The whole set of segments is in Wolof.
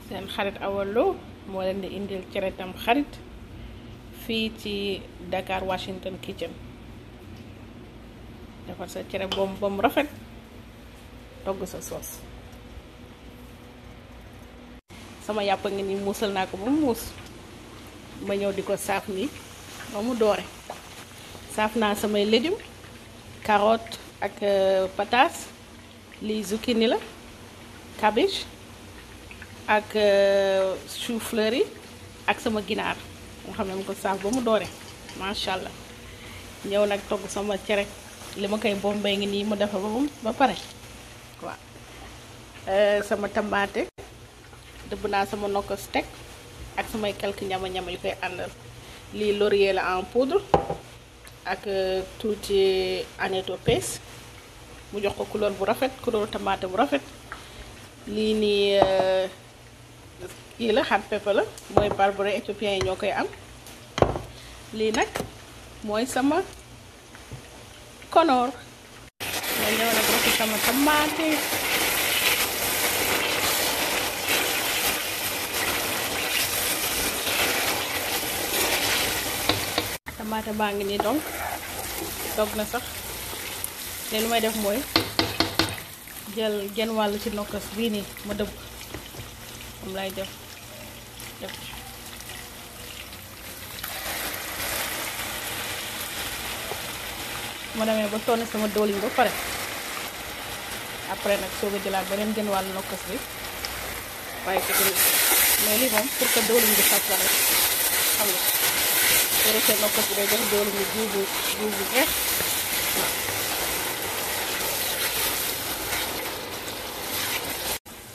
seen xarit Awa Lo moo leen di indil cere tam xarit fii ci Dakar Washington Kitchen. defar sa cere bom rafet, togg sa soos. sama yàpp ngi ni muusal naa ko ba mu muus, ma ñëw di ko saaf nii ba mu doore. saaf naa samay légumes, carotte ak pataas, lii zucchini la, cabbage ak chou-fleur yi ak sama ginaar nga xam ne mu ko saaf ba mu doore macha allah. ñëw nag togg sama cere, li ma koy bombee ngi nii mu defa ba pare waaw. sama tamaate, dëbb naa sama nokkos teg ak samay quelques ñama-ñama yu koy àndal. lii laurier la en poudre ak tuuti annetto paste mu jox ko couleur bu rafet, couleur tamaate bu rafet. lii nii kii la hot pepper la, mooy barberé éthiopien yi ñoo koy am. lii nag mooy sama konoor. ma ñëw nag rek sama tamaate, tamaate baa ngi nii donc dog na sax. te lu may def mooy jël genn wàll ci nokkas bii nii ma dëbb moom lay def ma demee ba sonn sama dooliñ ba pare, après nag soog a jëlaat beneen genn wàll nokkas bi waaye ko tamit. mais lii moom pour que dooliñ bi saf la rek, xam nga soo defee nokkas bi day def dooliñ bi guub bu neex.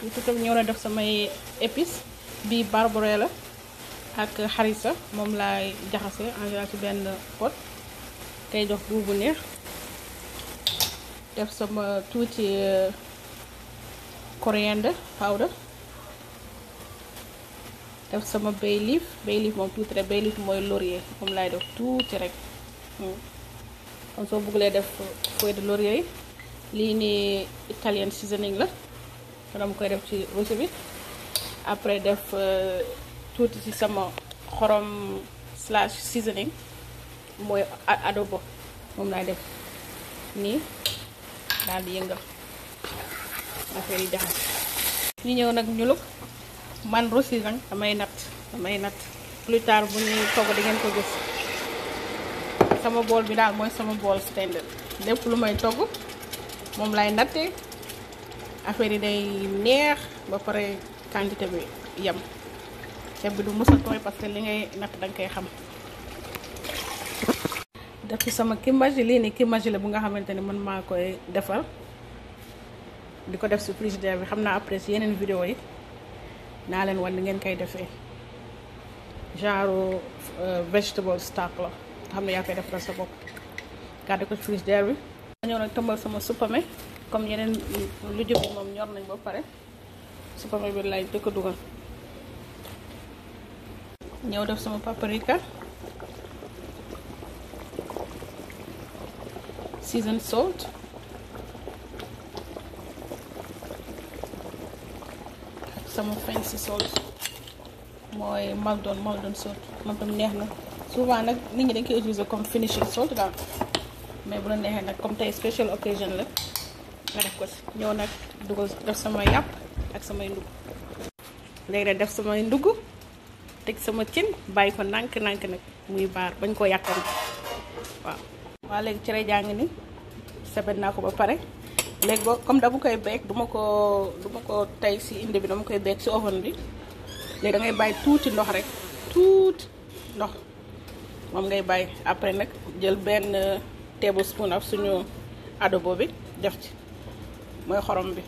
li tutam ñëw na def samay épices, bii barberé la ak harissa, moom laay jaxase en général ci benn pot kay jox guub bu neex. def sama tuuti coriander powder, def sama bay leaf moom tuuti rek. bay leaf mooy laurier, moom laay def tuuti rek. kon soo bëggulee def feuille de laurier yi. lii nii Italian seasoning la, dama koy def ci rosi bi. après def tuuti ci sama xorom slash seasoning, mooy adobo, moom laay def nii daal di yëngal affaire yi jaxas. ñu ñëw nag ñuluk man rosi nag damay natt plus tard bu ñuy togg di ngeen ko gis. sama bool bi daal mooy sama bool standard, lépp lu may togg moom lay nattee. affaire yi day neex ba pare quantité bi yem. ceeb bi du mës a tooy parce que li ngay natt danga koy xam. def ci sama kimbaji. lii nii kimbaji la bu nga xamante ni man maa koy defar di ko def ci frigidaire bi. xam naa après ci yeneen vidéo yi naa leen wan ni ngeen koy defee. genre vegetable stock la nga xam ne yaa koy defaral sa bopp. gàddu ko ci frigidaire bi. ñëw nag tëmbal sama supame, comme yeneen lu jëm moom ñor nañ ba pare. supame bi lay dëkk dugal. ñëw def sama paprika, seasoned salt, sama fancy salt mooy Maldon salt. moom tam neex na. souvent nag nit ñi dañ koy utiliser comme finishing salt daal, mais bu la neexee nag comme tey special occasion la nga def ko si. ñëw nag dugal def sama yàpp ak samay ndugg. léegi nag def samay ndugg, teg sama cin, bàyyi ko nànk nag muy baar, bañ koo yàkkam. waaw léegi cere jàng ni sebet naa ko ba pare. léegi boo comme dama koy beek duma ko tey si indi bi, dama koy beek si oven bi. léegi da ngay bàyyi tuuti ndox rek, tuuti ndox moom ngay bàyyi. après nag jël benn tablespoon ak suñu adobo bi def ci, mooy xorom bi,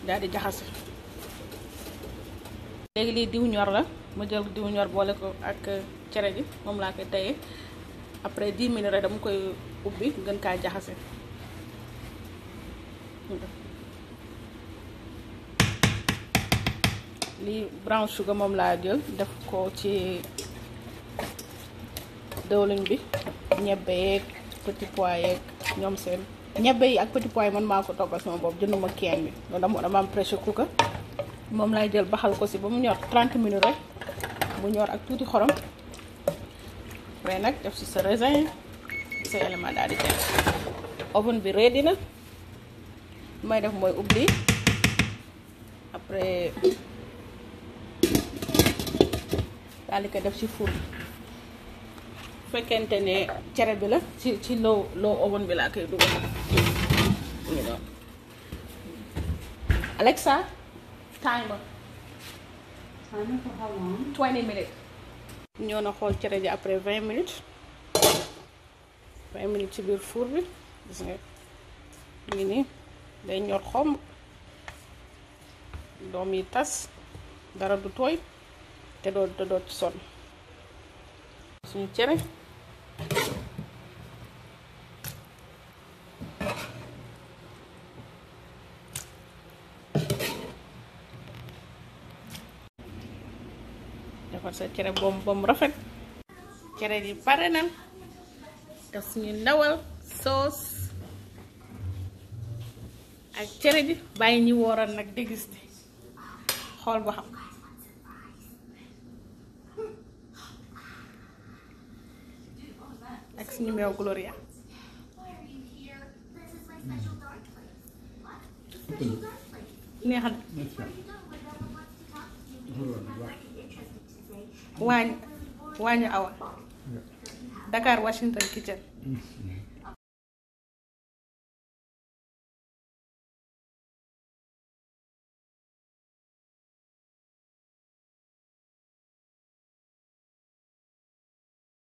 daal di jaxase. léegi lii diw ñor la, ma jël diw ñor boole ko ak cere ji, moom laa koy tayee. après 10 minutes rek dama koy ubbi gën kaa jaxase. lii brown sugar moom laa jël def ko ci dëwlin bi, ñebbe yeeg petit pois yeeg ñoom seen ñebbe yi ak petit pois yi man maa ko toggal sama bopp jënduma keen bi loolu dama am pressure cooker moom lay jël baxal ko si ba mu ñor 30 minutes rek mu ñor ak tuuti xorom après nag def si sa raisin sa élément daal di teg oven bi ready na may def mooy ubbi après daal di ko def ci four bu fekkente ne cere bi la ci low oven bi laa koy dugal ñu doon Alexa timer For how long? 20 minutes ñoo na xool cere ji après 20 minutes ci biir four bi gis nga ngi nii day ñor xomb doom yi tas dara du tooy te doo ci sonn suñu cere defar sa cere bom rafet cere ji pare nan def suñu ndawal sauce ak cere ji bàyyi ñi wooral nag déguster xool ba xam ak suñu meew Gloria neexal waañu awa Dakar Washington Kitchen